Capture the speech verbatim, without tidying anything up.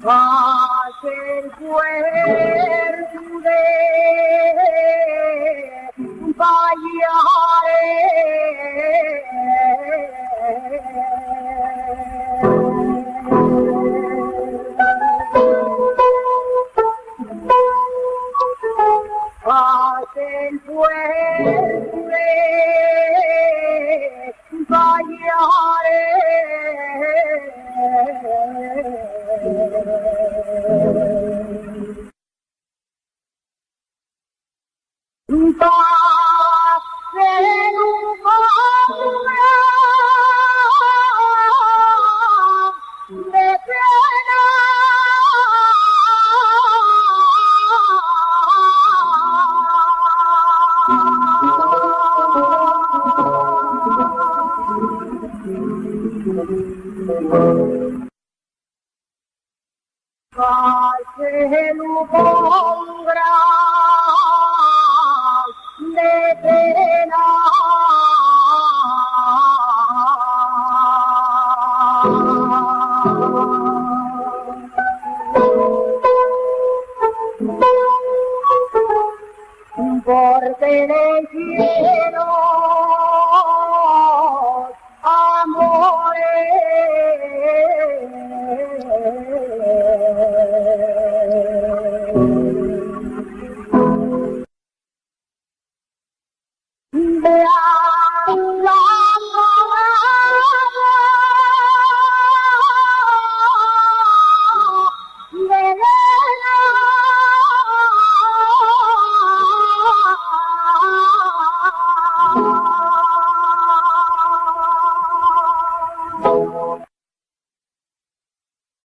Pase el cuerpo de Payares. Pase el cuerpo de Payares. Pase un cobra de pena. Pase un cobra de pena. Porque en el cielo